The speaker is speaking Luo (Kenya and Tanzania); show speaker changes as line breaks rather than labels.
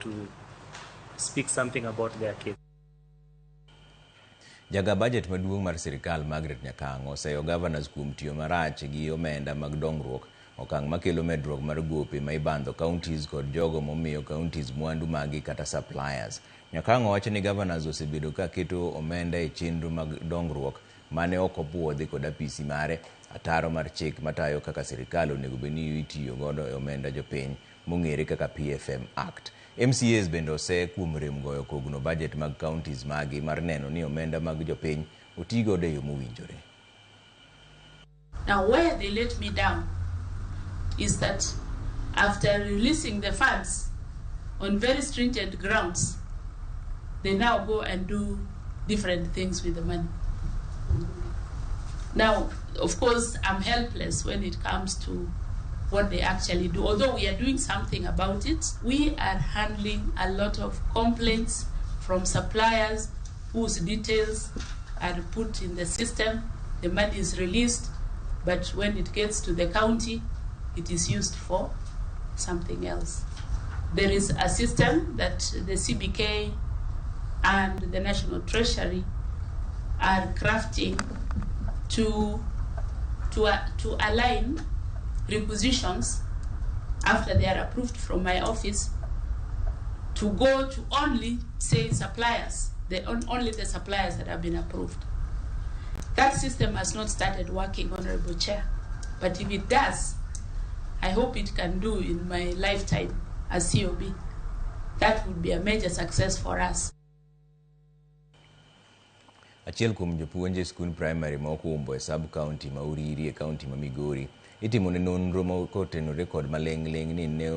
To speak something about their case.
Jaga bajet maduong' mar sirkal Margaret Nyakang'o oseyo governors kuom tiyo marach gi omenda mag dongruok, okang' makelo medruok mar gope ma ibandho counties kod jogo momiyo counties mwandu maggi kata suppliers. Nyakang'o wacho ni governors osebedo ka keto omenda e chenro mag dongruok mane ok opuodhi kod apisi mare, ataro mar chik matayo kaka sirkal onego bed ni itiyo godo e omenda jopiny mong'ere kaka PFM Act. MCAs bende ose kuom rem goyo kogno budget mag counties magi mar neno ni omenda mag jopiny oti godo e yo mowinjore.
Now, where they let me down is that after releasing the funds on very stringent grounds, they now go and do different things with the money. Now, of course, I'm helpless when it comes to what they actually do. Although we are doing something about it, we are handling a lot of complaints from suppliers whose details are put in the system. The money is released, but when it gets to the county, it is used for something else. There is a system that the CBK and the National Treasury are crafting to align requisitions after they are approved from my office to go to only, say, suppliers, only the suppliers that have been approved. That system has not started working, Honorable Chair, but if it does, I hope it can do in my lifetime as COB. That would be a major success for us.
Achiel kuom jopuonj e skund primary ma Okumbo e sub county ma Uriri e county ma Migori itimone nonro kotenore kod maling'ling' ni ne.